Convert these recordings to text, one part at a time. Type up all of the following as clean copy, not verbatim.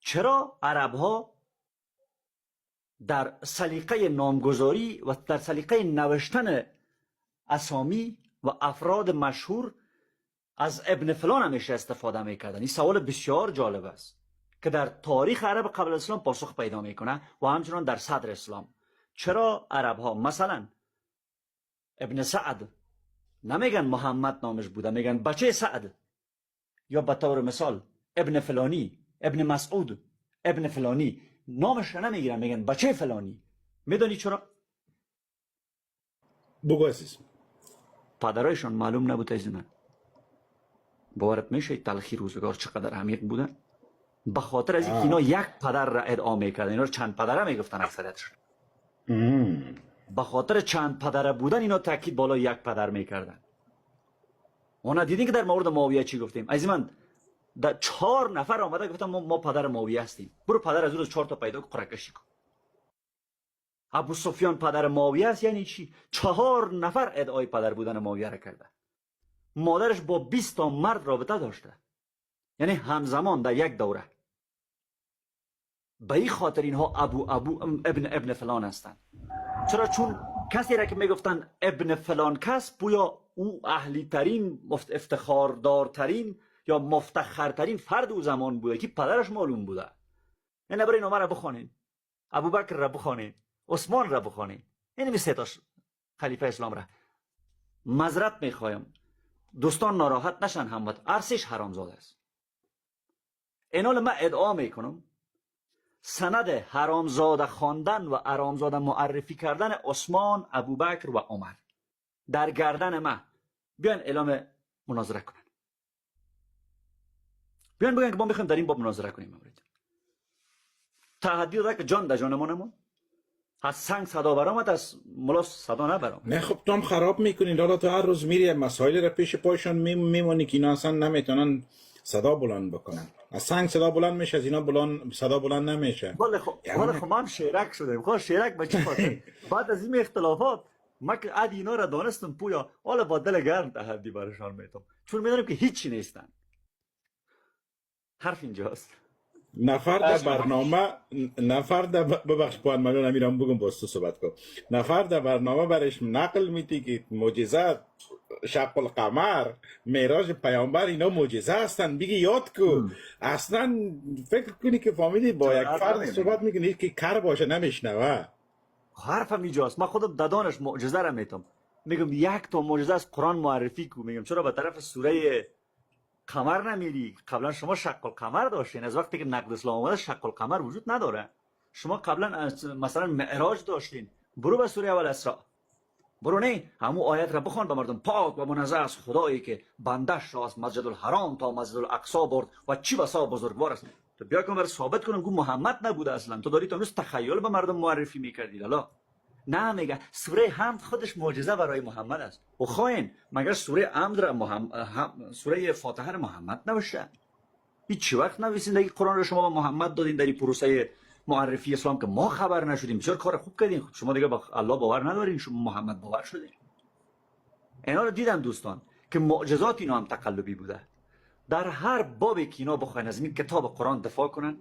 چرا عرب ها در سلیقه نامگذاری و در سلیقه نوشتن اسامی و افراد مشهور از ابن فلان همیشه استفاده میکردن؟ این سوال بسیار جالب است که در تاریخ عرب قبل اسلام پاسخ پیدا میکنه و همچنان در صدر اسلام. چرا عرب ها مثلا ابن سعد نمیگن محمد نامش بوده، میگن بچه سعد، یا به طور مثال ابن فلانی، ابن مسعود، ابن فلانی، نامش نمیگیرن، میگن بچه فلانی؟ میدونی چرا؟ بگو عزیز. پدرایشان معلوم نبود. از من باورت میشه تلخی روزگار چقدر عمیق بوده؟ به خاطر از اینکه اینا یک پدر را ادعا میکردن، اینا رو چند پدره میگفتن اکثریتشون. به خاطر چند پدره بودن اینا تاکید بالای یک پدر میکردن. اونا دیدین که در مورد معاویه چی گفتیم؟ از من در 4 نفر آمده گفتن ما پدر معاویه هستیم. برو پدر از او 4 تا پیدا کن، قرعه کشی کن. ابو سفیان پدر معاویه است یعنی چی؟ 4 نفر ادعای پدر بودن معاویه را کرده. مادرش با 20 تا مرد رابطه داشته، یعنی همزمان در یک دوره. به این خاطر اینها ابو ابو ابن ابن فلان هستند. چرا؟ چون کسی را که میگفتن ابن فلان کس، گویا او اهلی ترین، افتخاردارترین یا مفتخرترین فرد او زمان بوده که پدرش معلوم بوده. یعنی برای عمر را بخوانین، ابوبکر را بخوانین، عثمان را بخوانین، یعنی سه تاش خلیفه اسلام را. معذرت میخوایم، دوستان ناراحت نشن، همت ارسش حرامزاده است. اینال من ادعا میکنم سند حرامزاده خواندن و حرامزاده معرفی کردن عثمان، ابوبکر و عمر در گردن من. بیان اعلام مناظره کنن، بیان بگن که ما میخوایم در این باب مناظره کنیم. مورد تحدی داده که جان در جان ما نمون. از سنگ صدا برآمد، از ملا صدا نبرآمد. نه خب، تو هم خراب میکنی لالا. تو هر روز میری مسائل را پیش پایشان میمونی که اینا اصلا نمیتونن صدا بلند بکنن. از سنگ صدا بلند میشه، از اینا بلند صدا بلند نمیشه. ولی خب یعنی ولی خب ما هم شیرک شدیم. خب شیرک به چی خاطر؟ بعد از این اختلافات ما که عد اینا را دانستم پویا، حالا با دل گرم تحدی برشان میتم، چون میدونم که هیچی نیستن. حرف اینجاست. نفر در برنامه، نفر در، ببخش پوان، من امیرم بگم باز تو صحبت کن. نفر در برنامه برش نقل میتی که معجزه شق القمر، معراج پیامبر، اینا معجزه هستن، بگی یاد کو. اصلا فکر کنی که فامیلی با یک جرأت فرد نمی‌کنی. صحبت میکنی که کر باشه نمیشنوه. حرفم اینجاست. من خودم ددانش معجزه را میتم، میگم یک تا معجزه از قرآن معرفی کو. میگم چرا به طرف سوره قمر نمیری؟ قبلا شما شق القمر داشتین. از وقتی که نقد اسلام آمده شق القمر وجود نداره. شما قبلا از مثلا معراج داشتین. برو به سوره اول اسراء برو، نه همو آیت را بخوان به مردم: پاک و منزه از خدایی که بندش را از مسجد الحرام تا مسجد الاقصا برد و چی بسا بزرگوار است. تو بیا کن برای ثابت کنم گو محمد نبوده اصلا. تو داری تا هنوز تخیل به مردم معرفی میکردی لالا. نه، میگه سوره حمد خودش معجزه برای محمد است. و خائن، مگر سوره حمد را محمد هم سوره فاتحه را محمد نوشته؟ هیچ وقت نویسین دیگه. قرآن رو شما به محمد دادین در این پروسه معرفی اسلام که ما خبر نشدیم. بسیار کار خوب کردین. خب شما دیگه با الله باور ندارین، شما محمد باور شدین. اینا رو دیدم دوستان که معجزات اینا هم تقلبی بوده. در هر بابی که اینا بخواین از این کتاب قرآن دفاع کنن،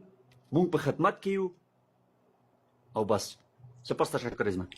مونږ په خدمت کې یو او بس. سپاس، تشکر از من.